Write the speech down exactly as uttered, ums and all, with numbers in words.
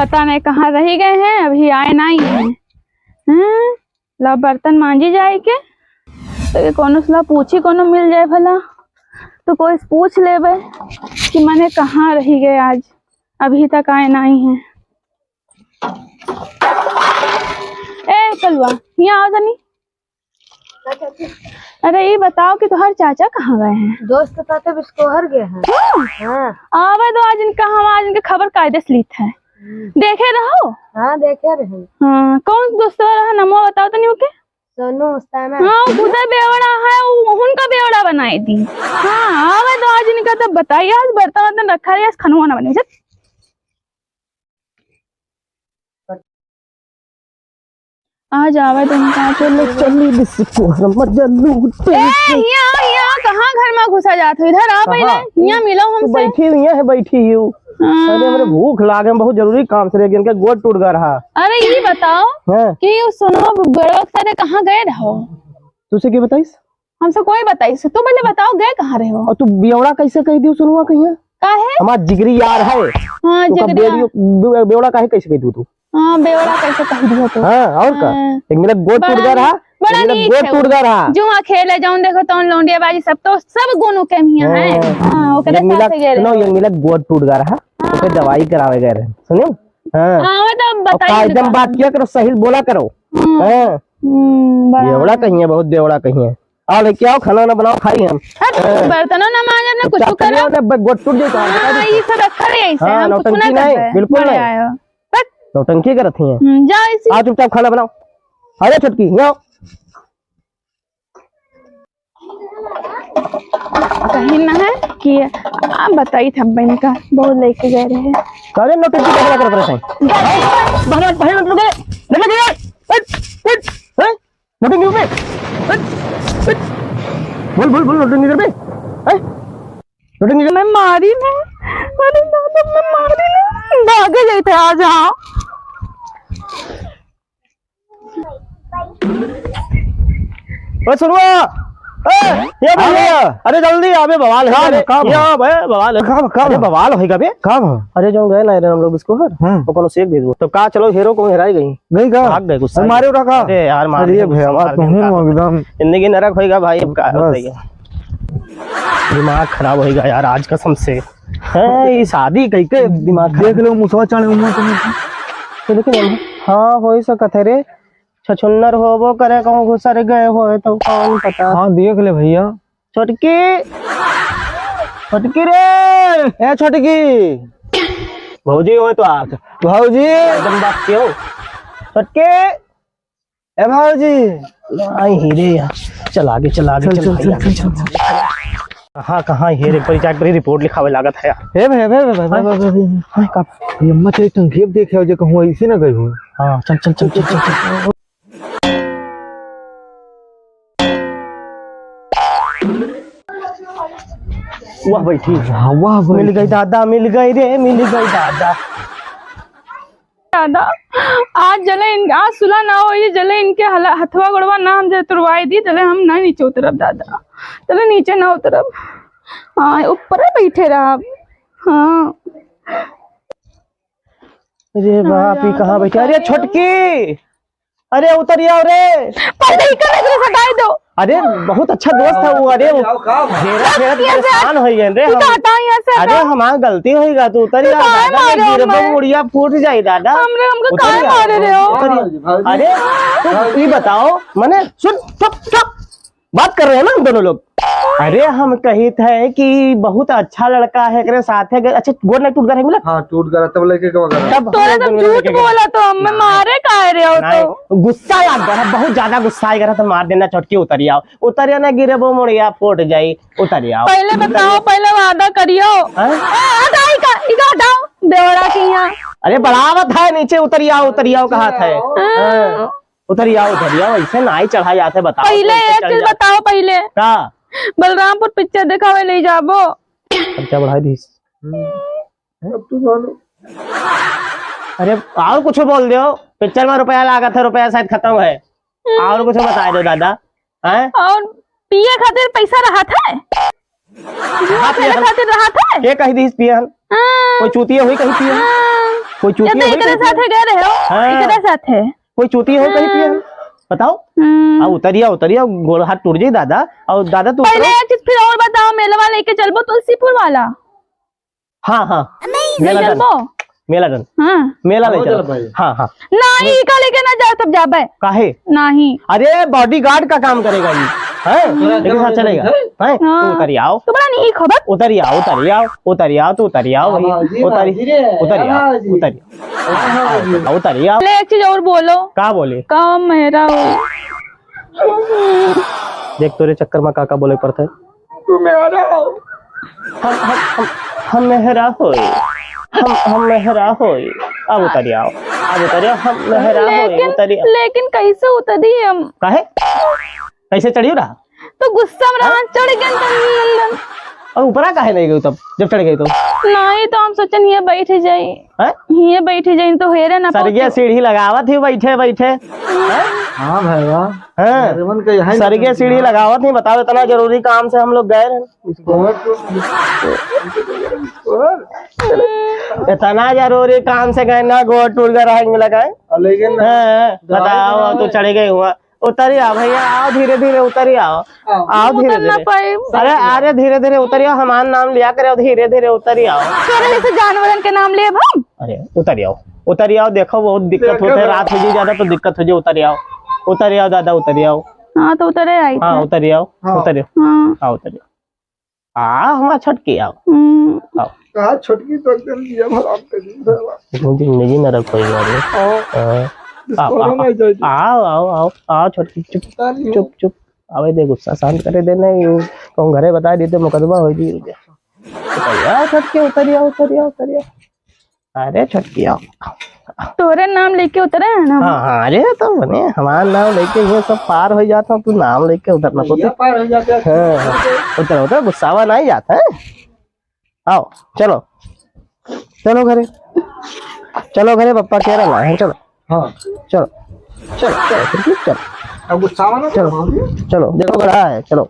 पता नहीं कहाँ रहि गए हैं, अभी आए नहीं हैं। हैं? ला बर्तन मांजी जाए के, तो ये कोनो से ला पूछी, कोनो मिल जाए भला, तो कोई से पूछ लेबे कि मने कहाँ रहि गए आज, अभी तक आए नहीं हैं। ए कलुआ, यहाँ आओ तनी। अरे ये बताओ कि तोहर चाचा कहाँ गए हैं? दोस्त के साथे बिस्कोहर गए हैं। हाँ। हाँ। आवे दो आज इनका, हम आज इनके खबर कायदे से लीत है। हम्म। देखे रहो? हाँ, देखे रहे। हाँ, कौन दोस्तवा रहा, नमवा बताओ तनी ओके। सोनू मस्ताना। हाँ, वो खुदे बेवड़ा है, वो उनका बेवड़ा बनाए दी। हाँ, आवे दो आज इनका, तब बताइए, आज बर्तन वर्तन रखा है, आज खनवा ना बने। चल। आज आवे दो इनका, चलो चली बिस्कुट मजा लूटे। ए, हिया, हिया, कहाँ घर में घुसा जात हो? इधर आ पहले, कहाँ? हिया मिलो तू हमसे। बैठी हुई है, बैठी ही हूँ। हाँ। अरे, हमरे भूख लागे, हम बहुत जरूरी काम से रह गए, इनका गोड़ टूट गया रहा। अरे, ये बताओ हाँ। कि ये सोनू बेवड़ा के साथे कहाँ गए रहो? तुझसे के बताइस? हमसे कोई बताइस? तू पहले बताओ, गए कहाँ रहे हो? और तू बेवड़ा कैसे कह दियो सोनुआ कहिया? काहे? हमार जिगरी यार है। हाँ, तो का जिगरी यार। बेवड़ी-, बे-, बेवड़ा काहे कैसे कह दियो तू? हाँ, बेवड़ा कैसे कह दियो तू? हाँ, और का? हाँ। एक मिनट गोड़ टूट गया रहा, बड़ा एक मिनट नीक गोड़ है टूट वो। गया रहा। जुआ खेले जाऊन देखो तौन लौंडिया बाजी सब तो, सब गुण ओके मिया है। हाँ। हाँ, ओकरे एक मिनट साथे गए रहे। सुनो, एक मिनट गोड़ टूट गया रहा, हाँ। ओके दवाई करावे गए रहे। सुनियो? हाँ। हाँ, वो तो और बताइए कायदे में दुकान। बात किया करो, सही बोला करो। हाँ। हाँ। हम्म, बड़ा बेवड़ा कहिए, बहुत बेवड़ा कहिए। आओ लेके आओ, खाना ना बनाओ, खाई हम। हट, हाँ। बर्तनों ना मांजे, ना कुछ चुपचाप करो। चलिए, ना ब-, गोट टूट जाए तो हम बता हाँ, दीजिए। ये सब रखा रहे ऐसे, हाँ, हम कुछ ना नौटंकी करे, नहीं, बिल्कुल बड़े नहीं। आए हो। बट नौटंकी करत ही हैं। हम्म, जाओ इसी। आओ चुपचाप खाना बनाओ। अरे छोटकी, यहाँ आओ। कहीं ना है कि आप बताई था बहन का, बहुत लेके गए रहे। अरे नौटंकी कैसे करत रहे हैं? बहन, बहन, लगे, लगे, लगे, हट, हट, हैं? नोटिंग न्यूज़ पे। हट, हट। बोल, बोल, बोल, नोटिंग न्यूज़ पे। हैं? नोटिंग न्यूज़ मैं मारी नहीं। अरे दादा, मैं मारी नहीं। भागे जाते आज, हाँ। ओ सुनवा। ए, ये हाँ भैया। भैया। अरे जल्दी आवे, बवाल है। का अरे, बा, का बा? ये बे, बवाल है। का बा, का अरे बा? बवाल होइगा बे। का बा? अरे जो गए ना रे हम लोग इसको हर। हाँ। तो कोनो से एक भेजबो। तो का चलो हीरो को हेराई गई। गई का? भाग गए गुस्सा अरे मारे उड़ा का? अरे यार, मार अरे दिया, भैया, मार बात दिया, नहीं का? एकदम। जिंदगी नरक होइगा भाई, अब का बस। बताइए? दिमाग खराब होइगा यार, आज कसम से। हैं, ये शादी कई के दिमाग खराब। देख लो, मुसवा चाले उमर तो नहीं। तो लेकिन हाँ, हो ही सकत है रे, छछुन्नर होबो करे, कहूँ घुसर गए होए तो कौन पता। हाँ, देख ले भैया। छोटकी, छोटकी रे, ए छोटकी। भौजी होए तो आके। भौजी। एकदम बात क्यों? छोटकी, ए भौजी। आई ही रे यार। चल आगे, चल आगे, चल, चल, चल, चल, भाई, चल, आगे चल, चल। चल। कहाँ, कहाँ ये रे? एक बार जाके रिपोर्ट लिखावे लागत है यार। हे भाई, भाई, भाई, भाई, हाँ? भाई, भाई, भाई। हाँ, का? ये मत ये टंकी अब देखे हो, जो कहूँ ऐसे ना गई हो। हाँ, चल, चल, चल, चल, चल, चल। वाह बैठी। वाह, वाह बैठी। मिल गई दादा, मिल गई रे, मिल गई दादा। दादा, आज जले इन-, आज सुलह ना होई, जले इनके हला-, हथवा गोड़वा ना हम जले तुड़वाई दी, जले हम ना नीचे उतरब दादा, जले नीचे ना उतरब। हाँ, ऊपर बैठे रहब। हाँ। अरे बाप, ई कहाँ बैठे? अरे छोटकी, अरे उतरि आओ रे। पहले ही कर दो, हटाई दो। अरे बहुत अच्छा दोस्त है वो। अरे उतरि आओ, का भाई? घेरा घेरा परेशान हो गए रे हम। हटाओ यहाँ से, अरे हमार गलती होइगा, तू उतरि आओ। काहे मारे हो गिरबो, मुड़िया फूट जाई दादा। हमरे, हमको काहे मारे रहे हो? अरे तू ई बताओ, मने सुन, चुप चुप। बात कर रहे हैं ना हम दोनों लोग। अरे हम कहित है कि बहुत अच्छा लड़का है, एकरे साथे गए। अच्छा, गोड़ नहीं टूट गया है, मिला? हाँ, टूट गया, तब लेके के वगैरह। तब तोरा हम सब दोनों झूठ लेके गए। बोला तो हमें मारे काहे रहे हो तो? गुस्सा लाग गया, बहुत ज्यादा गुस्सा आ गया तो मार देना, छोटकी उतरि आओ, उतरि आओ ना, गिरबो मुड़िया फूट जाई, उतरि आओ। पहले बताओ, पहले वादा करियो। हाँ? ए, हटाओ, इका, इका हटाओ, बेवड़ा के यहाँ। अरे बड़ावत है, नीचे उतरि आओ, उतरि आओ, कहा था। हाँ। हाँ। उतरि आओ, उतरि आओ, ऐसे नाई चढ़ा जाते, बताओ, पहले तो एक चीज बताओ, पहले का? बलरामपुर पिक्चर देखावे ले जाबो। खर्चा बढ़ाई दीस। हम्म। अब तू मानो। अरे, और कुछ बोल दो, पिक्चर में रुपया लागत है, रुपया शायद खत्म है। हम्म। और कुछ बता दो दादा, हैं? और पिए खातिर पैसा रहत है? हाँ, पिए खातिर रहत है? के कही दीस पिए हन? हाँ। कोई चूतिया हुई कहीं पिए हन? हाँ। चूतिया जब होई एकरे कहीं साथे गए रहे हो, हाँ। एकरे साथे। कोई चूतिया हो कहीं पिया? हाँ। बताओ। हम्म। आ, उतरिया, उतरिया, गोड़ हाथ टूट जाई दादा। और दादा तू पहले उतरो। एक चीज फिर और बताओ, मेलवा लेके चलबो तुलसीपुर वाला? हाँ, हाँ। ले मेला done। चलबो? मेला done। हाँ। मेला ले चलो। हाँ, हाँ। नाहीं, ई का लेके ना जाए, तब जाबे। काहे? नाहीं। अरे, bodyguard का काम करेगा ये, हैं? लेकिन साथ चलेगा, हैं? हाँ। तू उतरी आओ। तू बड़ा नीक हो बे। उतरी आओ, उतरी आओ, उतरी आओ, तू उतरी आओ हाँ, भैया। बाबूजी, उतरी, बाबूजी रे, उतरी आओ, बाबूजी। उतरी आओ। हाँ, बाबूजी। उतरी आओ। ले, एक चीज और बोलो। का बोले? का मेहरा हो? देख, तोरे चक्कर में का का बोले पड़ता है। तू मेहरा हो। हम, हम, हम, हम मेहरा होई। हम, हम मेहरा होई। अब उतरी आओ। अब उतरी आओ। हम मेहरा होई। लेकिन, उतरी आओ। लेकिन कैसे उतरी हम? काहे? कैसे चढ़ी रहा? तो गुस्सा में रहन, चढ़ गए नंदन। और ऊपरा काहे नहीं गई तब, जब चढ़ गई तो? नहीं, तो हम सोचन ये बैठ जाई। हैं? हिये बैठी जाइन तो हेरे ना सरगे पाउत। सीढ़ी लगावत ही बैठे बैठे। हैं? हाँ भैया। हाँ। सरगे सीढ़ी लगावत ही, बताओ, इतना जरूरी काम से हम लोग गए रहे। इतना जरूरी काम से गए ना, गोड़ टूट गए, रहा मिला गए। लेकिन हाँ, बताओ, तो चढ़ गए हुआ। उतरी आओ भैया, आओ धीरे धीरे उतरी आओ। आओ। आओ धीरे धीरे। अरे, अरे धीरे धीरे उतरी आओ, हमार नाम लिया करे, धीरे धीरे उतरी आओ। तोरे जैसे जानवरन के नाम लेब हम? अरे उतरी आओ, उतरी आओ, देखो बहुत दिक्कत होत है, रात हो जाई ज्यादा तो दिक्कत हो जाई, उतरी आओ, उतरी आओ दादा, उतरी आओ। हाँ, तो उतरे आई हाँ, थे। उतरी आओ, हाँ। उतरी आओ। हाँ। हाँ, उतरी आओ। आ, हमार छोटकी, आओ। हम्म। आओ। कहा छोटकी तो एकदम जिया हराम कर दी, भैया। इतनी जिंदगी न रखो यार। आओ। हाँ। आओ, आओ, आओ, आओ, आओ, आओ, छोटकी, चुप, पता नहीं चुप, चुप। आवे दे, गुस्सा शांत करे दे, नहीं, वो कहूँ घरे बता देते, मुकदमा हो जी। उतरिया, छोटकी, उतरिया, उतरिया, उतरिया। अरे छोटकी आओ। तोरे नाम लेके उतरे हैं ना? हाँ, हाँ, अरे तो बने हमार नाम लेके ये सब पार हो जाता, तू नाम लेके उतरना तो भैया पार हो जाते हैं। हाँ, हाँ। उतर, उतर, गुस्सावा नहीं जाता है। आओ, चलो, चलो घरे, चलो घरे, पप्पा कह रहा है, चलो। हाँ। चलो, चलो, चलो, फिर चलो। अब गुस्सावा ना चलो, चलो, देखो गड़ा है, चलो।